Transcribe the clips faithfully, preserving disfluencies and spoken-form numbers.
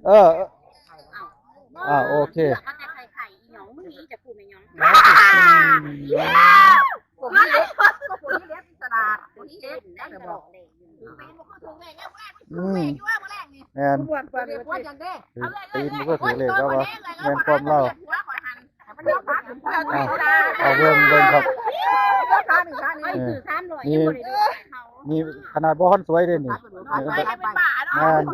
เออ อ่า โอเค เลือกเอาแต่ไข่ไข่อีหยัง มึงหนีจากกูแม่หยัง ผมนี่เล็ก ก็ผมนี่เล็กอิสระ ผมนี่เล็กได้ตลอดเลย อืม แม่น บวชบวชเลย บวชจังเด้ ถือตีนมันก็ถือเลขแล้ววะ แม่นความเล่า เอา เอาเบิ่ง เบิ่งครับ เออ นี่ นี่ขนาดบ่ทันสวยเด้นี่ แม่น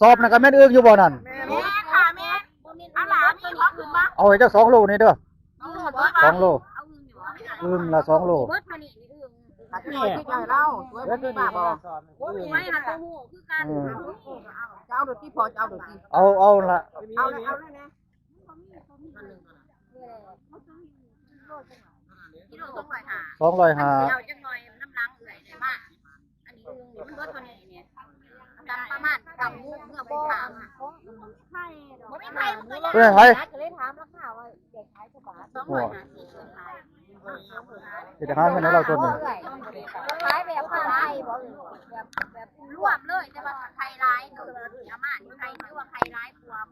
สอบน่ะก็แม่นอึ่งอยู่บ่นั่น แม่นค่ะ แม่น เอาหลามีขอขึ้นมา เอาให้จักสองโลนี่เด้อ สองโล อึ่งละสองโล เบิดเท่านี้นี่อึ่ง หาที่ไหนที่ไหนเล่า สวยบ่มีบ้าบ่ บ่มีไว้หาตัวหมู่คือกัน อืม จะเอาโดดที่พอ จะเอาโดดที่ เอา เอาละ เอาเลย เอาเลยนะ กิโลสองร้อยห้า สองร้อยห้า เอาจักหน่อยน้ำล้างเอื่อยได้มา อันนี้อึ่งนี่มันเบิดเท่านี้เนี่ย กำประมาณกำเมื่อบ่ถามอะ บ่มีไผมันก็ยัง เพื่อนไผ ก็เลยถามราคาว่าอยากขายจักบาท สองร้อยห้าสิบ เพิ่นขาย สิได้หาเงินให้เราตัวหนึ่ง ขายแบบขายบ่ แบบ แบบรวมเลย แต่ว่าไข่หลายตัว ประมาณไข่ หรือว่าไข่หลายกว่า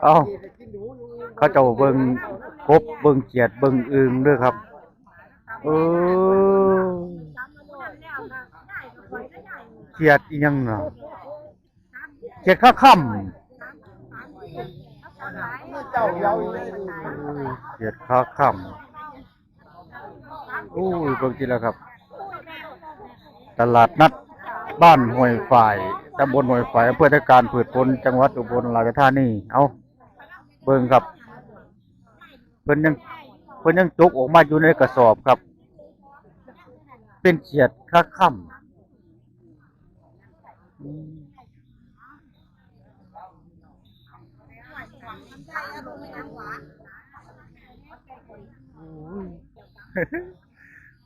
เอา เขาเจ้าเบิ่งกบ เบิ่งเขียด เบิ่งอึ่งเด้อครับ เออ เขียดอีหยังเนาะ เขียดขาค่ำ เขียดขาค่ำ อู้ย เบิ่งทีละครับ ตลาดนัดบ้านห้วยฝ่าย ตำบลห้วยฝ่าย อำเภอตะการ พืชผล จังหวัดอุบลราชธานี เอา เบิ่งครับ เพิ่นยัง เพิ่นยังจกออกมาอยู่ในกระสอบครับ เป็นเขียดขาค่ำ อืม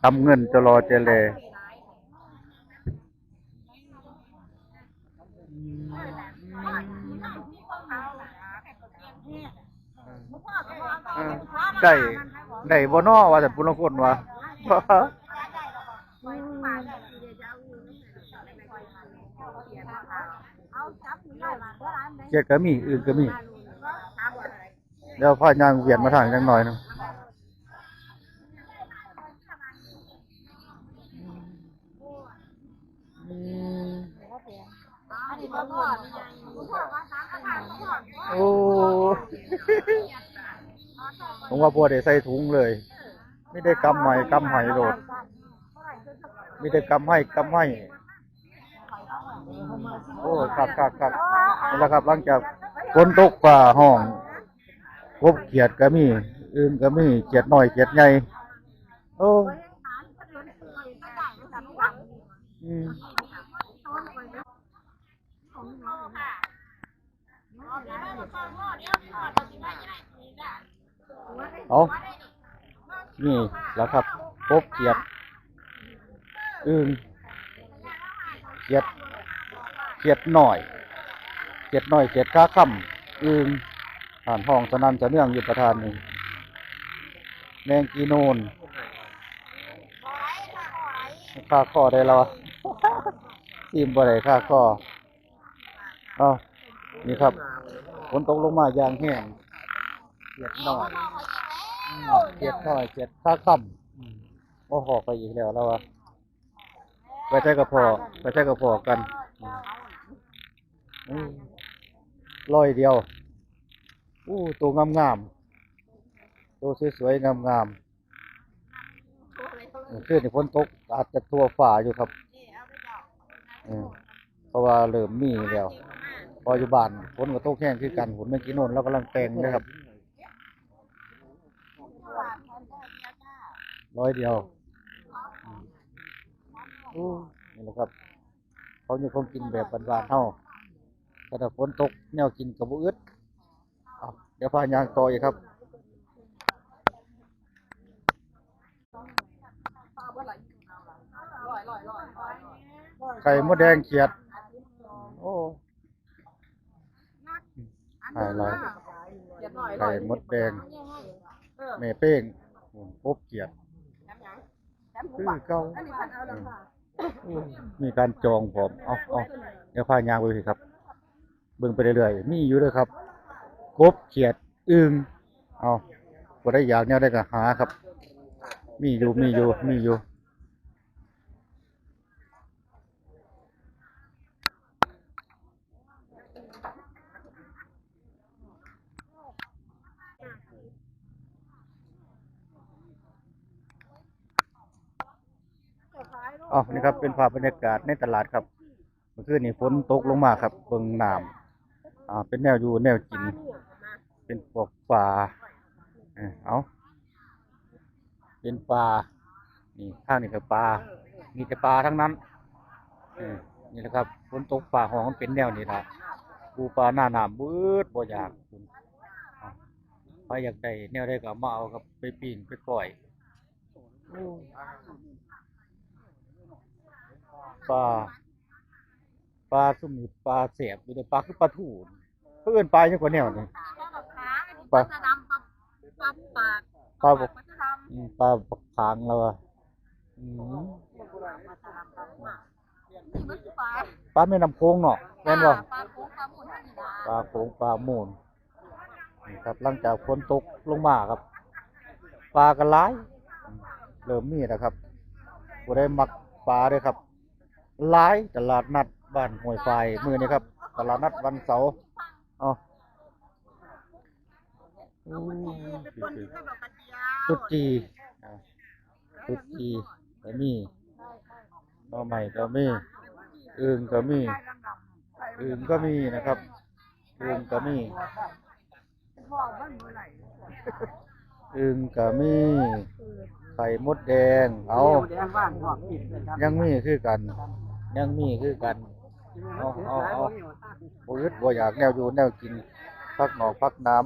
ทำเงินจะรอเจเล อืม ได้ ได้บ่น้อ ว่าแต่ปุ้นละคนว่า เขียดก็มี อึ่งก็มี เดี๋ยวพายางเวียนมาทางจังหน่อยหนึ่ง อืม โอ้ ผมว่าบัวได้ใส่ถุงเลย ไม่ได้กำไหม กำไหโลด มีแต่กำไห กำไห โอ้ คัก คัก คัก นี่แหละครับ หลังจากฝนตกฟ้าห้อง กบเขียดก็มี อึ่งก็มี เขียดน้อย เขียดใหญ่ โอ้ อืม เอา นี่แหละครับ กบเขียด อึ่ง เขียด เขียดน้อย เขียดน้อย เขียดขาค่ำ อึ่ง ห่านห้องสนั่นสะเนืองอยู่ประธานนี่ แมงกีนูน คาคอได้แล้ววะ ซิมบ่ได้คาคอ เอา นี่ครับ ฝนตกลงมาอย่างแห้ง เขียดน้อย อืม เขียดน้อย เขียดขาค่ำ อืม โอ้ หอกไปอีกแล้ว แล้ววะ ไปใช้กระเพาะ ไปใช้กระเพาะกัน อืม อืม ร้อยเดียว อู้ ตัวงามๆ ตัวสวยๆ งามๆ เมื่อคืนนี่ฝนตก อาจจะทั่วฟ้าอยู่ครับ เออ เพราะว่าเริ่มมีแล้ว เพออยู่บ้านฝนก็ตกแห้งคือกัน ฝนแมงกีนูนเรากำลังแต่งนะครับ ร้อยเดียว อืม โอ้ นี่แหละครับ เขามีของกินแบบบ้านๆเฮา แต่ถ้าฝนตกแนวกินก็บ่อึด เอา เดี๋ยวพายางต่ออีกครับ ไข่มดแดงเขียด โอ้ ไข่อะไร ไข่มดแดง แม่เป้ง กบเขียด คือเก่า มีการจองพร้อม เอาเอาเดี๋ยวพายางไปสิครับ เบิ่งไปเรื่อยๆ มีอยู่เด้อครับ กบ เขียด อึ่ง เอา บ่ได้อยากแนวใดก็หาครับ มีอยู่ มีอยู่ มีอยู่ เอา นี่ครับ เป็นภาพบรรยากาศในตลาดครับ เมื่อคืนนี้ฝนตกลงมาครับ เบิ่งน้ำ อ่า เป็นแนวอยู่แนวกิน เป็นพวกปลา เออ เอา เป็นปลา นี่ ทางนี้ก็ปลา มีแต่ปลาทั้งนั้น เออ นี่แหละครับ ฝนตกฟ้าห้องมันเป็นแนวนี้ล่ะ ปูปลาหน้าน้ำเบิดบ่อยาก อ่ะ ใครอยากได้แนวใดก็มาเอาครับ ไปปิ้ง ไปก้อย โอ้ ปลา ปลาซุ่มนี่ปลาแสบอยู่เด้อ ปลาคือปลาทู เพิ่นเอิ้นปลาหยังกว่าแนวนี่ ปลา ปลาสะดำ ปลา ปลาปาก ปลาบัก ปลาสะดำ อืม ปลาบักขางแล้วอะ อืม นี่มันคือปลา ปลาแม่น้ำโขงเนาะ แม่นบ่ ปลาโขง ปลาหมุนนี่นะ ปลาโขง ปลาหมุน นี่ครับ หลังจากฝนตกลงมาครับ ปลาก็หลาย เริ่มมีแล้วครับ ผู้ใดมักปลาเด้อครับ หลาย ตลาดนัดบ้านห้วยฝายมื้อนี้ครับ ตลาดนัดวันเสาร์ เอา อืม ตุ๊ดจี่ อ่า ตุ๊ดจี่ก็มี หน่อไม้ก็มี อึ่งก็มี อึ่งก็มีนะครับ อึ่งก็มี อึ่งก็มี ไข่มดแดง เอา ยังมีคือกัน ยังมีคือกัน เอา เอา เอา บ่อึดบ่อยากแนวอยู่แนวกิน ผักหนอกผักหนาม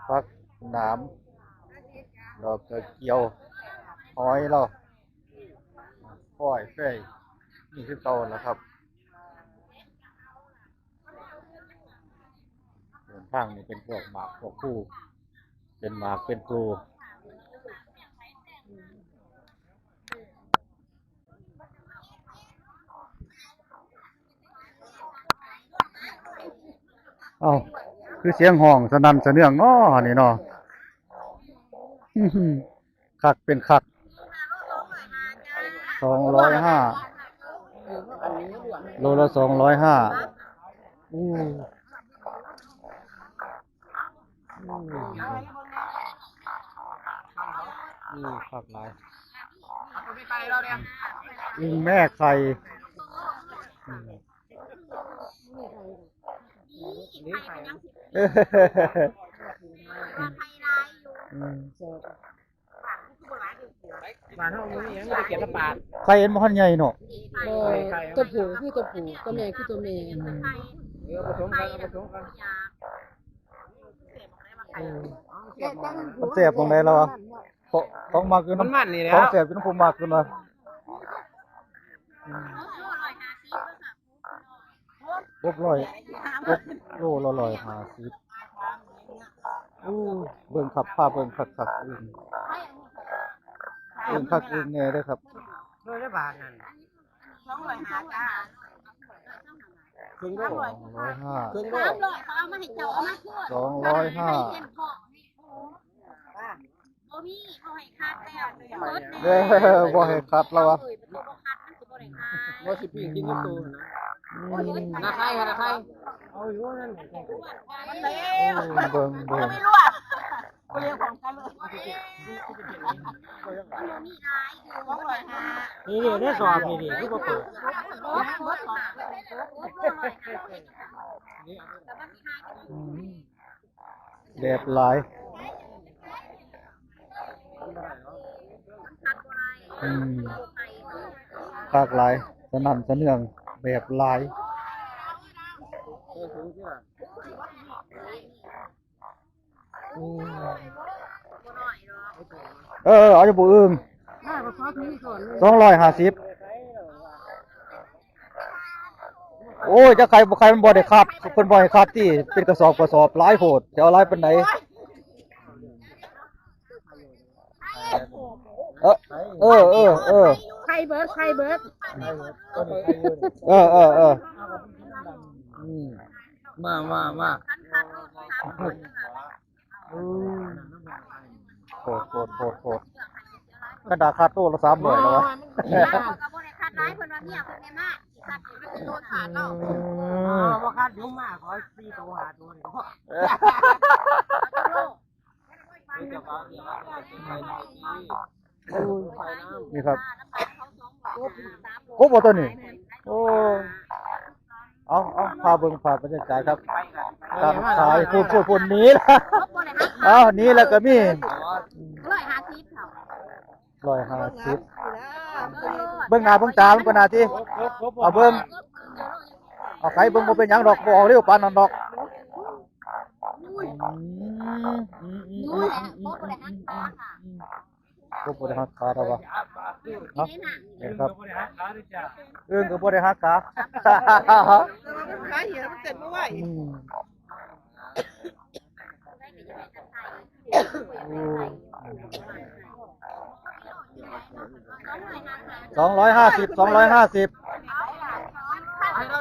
ผักหนาม ดอกกระเจียว หอยเรา ก้อยเฟ้ย นี่คือเก่าแล้วครับ ส่วนทางนี้เป็นพวกหมากพวกภู เป็นหมากเป็นภู เอ้า คือเสียงฮ้องสนั่นสะเทือนเนาะนี่เนาะ คักเป็นคัก สองร้อยห้า โลละสองร้อยห้า อู้ อู้ อู้ คักหลาย อึ่งแม่ไข่ อืม อืม บ้านเฮามีหยังมีแต่เขียดกับปลา ไข่มันบ่ทันใหญ่เนาะ บ่ ไข่ ตัวผู้คือตัวผู้ ตัวแม่คือตัวแม่ เออ ผสมกัน ผสมกัน เออ มันแซ่บตรงไหนแล้ววะ ของ ของมักอยู่นำ มันมันนี่แหละ ของแซ่บอยู่นำผู้มักอยู่นะ อืม ครบร้อย ครบโลละร้อยห้าสิบ อู้ เบิ่งครับ พาเบิ่งคักๆ อึ่ง อึ่งคักอึ่งแน่เด้อครับ โลละบาทนั่น สองร้อยห้าจ้า ครึ่งโล สองร้อยห้า ครึ่งโล สามร้อย เขาเอามาให้เจ้า เอามาคือ สองร้อยห้า เห็นพอ บ่มี เขาให้คัดแล้ว เด้อ บ่ให้คัดแล้ววะ เอ้ย มันสิบ่คัด มันสิบ่ได้ขาย บ่สิปิ้งกินกับตัวนะ อืม นาไข่ นาไข่ เอาอยู่นั่น มันเร็ว เบิ่ง เบิ่ง มันไม่รวบ เร็วของกันเลย มันบ่มีหลาย สองร้อยห้า นี่ นี่ ในสอบนี่ นี่ คือบ่เปิด อืม แบบหลาย อืม คักหลาย สนั่นสะเทือน แบบหลาย อืม เออ เอาอยู่บ่อึ่ง สองร้อยห้าสิบ โอ้ย จะใครบ่ใครมันบ่ได้คัด เพิ่นบ่ให้คัดที่เป็นกระสอบกระสอบหลายโพด จะเอาหลายปานใด เออ เออ เออ เออ ไข่เบิด ไข่เบิด เออ เออ เออ อืม มา มา มา อืม โพด โพด โพด โพด ขนาดค่าตัวละสามร้อยแล้ววะ ก็บ่ได้คัดหลาย เพิ่นว่าเมียเพิ่นให้มา สิคัดให้มันเป็นโลขาดเนาะ อืม บ่คัด เดี๋ยวมาขอสี่ตัวห้าตัวนี่ นี่ครับ ครบบ่ตัวนี้ โอ้ เอา เอา พาเบิ่งภาพบรรยากาศครับ การขาย พูด พูด พูด นี้ละเอา นี้แล้วก็มี ร้อยห้าสิบค่ะ ร้อยห้าสิบ เบิ่งหน้าเบิ่งตามันก็น่าติ เอาเบิ่ง เอาไข่เบิ่งบ่เป็นหยังดอก บ่ออกเร็วปานนั้นดอก อืม อืม อืม อืม อืม อืม อืม อืม อืม อืม ก็บ่ได้หักขาดอกว่า เนาะ นี่ครับ อึ่งก็บ่ได้หักขา ขาเหี่ยวมันเต้นบ่ไหว อืม อืม สองร้อยห้าสิบ สองร้อยห้าสิบ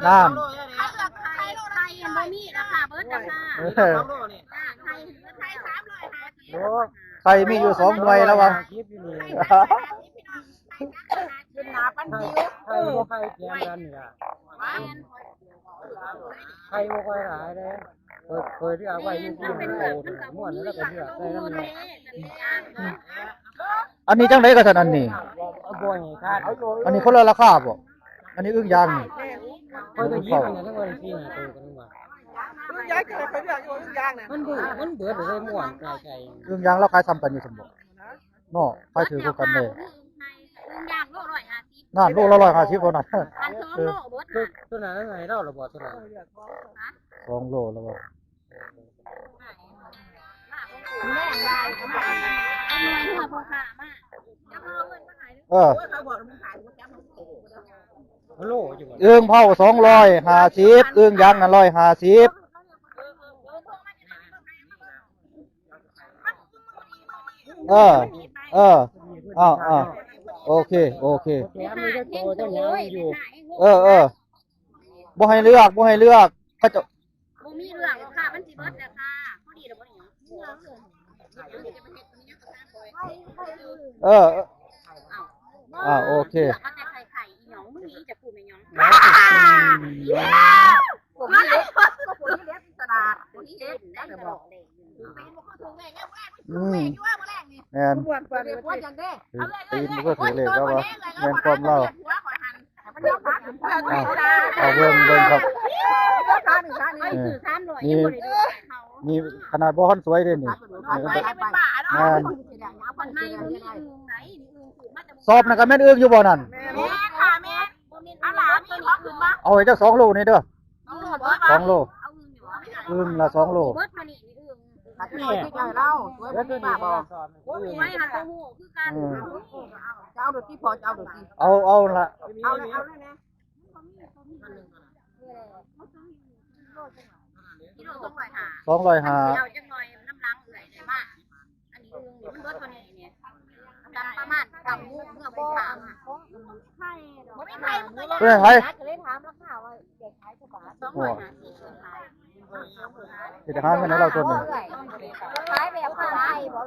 นั่น ไข่ ไข่ยังบ่มีนะคะ เบิดนะคะ เออ ไข่ ไข่สามร้อยห้าสิบ โอ้ ไข่มีอยู่สองหน่วยแล้ววะ เป็นหนาปันผิว ไข่บ่ไข่เทียมกันนี่ล่ะ ไข่บ่ค่อยหลายเด้ เปิด เปิดที่เอาไว้อยู่ที่มันโตม่วนแล้วก็เลือกใส่น้ำเนี่ย อันนี้จังได๋ก็ซั่นอันนี้ บ่ให้ขาด อันนี้คนละราคาบ่ อันนี้อึ่งยางนี่ เพิ่นก็คิดอยู่นะว่าสี่ห้าตัวกันว่า ย้ายเกิดไปเรื่องอยู่ยางน่ะ มันเบิด มันเบิดเลยม่วนไกลๆ อึ่งยางเราขายซ้ำกันอยู่ซั่นบ่ เนาะ ขายถือคือกันเด้ อึ่งยางโลร้อยห้าสิบ นั่น โลละร้อยห้าสิบเท่านั้น อันสองโลเบิด ตัว น่ะ ตัวนั้นให้เราหรือบ่ตัวนั้น สองโลแล้วบ่ แม่นหลาย เอาหน่วยหัวพ่อค้ามา เดี๋ยวเขาเอาเงินมาให้ เออ โอ้ย เขาบอกมันขายมันจำมันโต โลอยู่บ่ อึ่งเผาสองร้อยห้าสิบ อึ่งยางน่ะร้อยห้าสิบ เออ เออ อ้าว อ้าว โอเค โอเค แถมมีแต่โตเจ้าหยังอยู่ เออ เออ บ่ให้เลือก บ่ให้เลือก เขาจะ บ่มีเลือกหรอกค่ะ มันสิเบิดแล้วค่ะ พอดีแล้วบ่นี่ เออ อ่า โอเค เลือกเอาแต่ไข่ไข่อีหยัง มึงนี่จะกูไม่หยัง ผมนี่เล็ก ผมนี่เล็กอิสระ ผมนี่เล็กได้ตลอดเลย อืม แม่น ถือตีนมันก็ถือเลขแล้ววะ แม่นความเล่า เอา เอาเบิ่ง เบิ่งครับ เออ นี่ นี่ขนาดบ่ทันสวยเด้นี่ นี่ก็ แม่น สอบน่ะก็แม่นอึ่งอยู่บ่นั่น แม่นค่ะ แม่น เอาหลามีของขึ้นมา เอาให้จักสองโลนี่เด้อ สองโลบ่ สองโล เอาอึ่งอยู่บ่ อึ่งละสองโล เบิดมานี่อึ่ง หาที่ไหนที่ไหนเล่า สวยบ่มีปากบ่ โอ้ย ไว้หาตัวหูคือกัน อืม จะเอาโดดที่พอ จะเอาโดดที่ เอา เอาละ เอาเลย เอาเลยนะ กิโลสองร้อยห้า สองร้อยห้า เอาจักหน่อยน้ำหลังเอื่อยเลยมา อันนี้อึ่งนี่มันเบิดเท่านี้เนี่ย กำประมาณกำเมื่อเมื่อไปถามอะ บ่มีไข่ดอก บ่มีไข่มันก็ เพื่อนไผ ก็เลยถามราคาว่าอยากขายจักบาท สองร้อยห้าสิบ เพิ่นขาย สิจะหาเงินให้เราตัวหนึ่ง ขายแบบขายบ่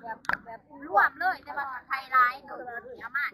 แบบแบบรวมเลย แต่ว่าไข่หลายตัวประมาณ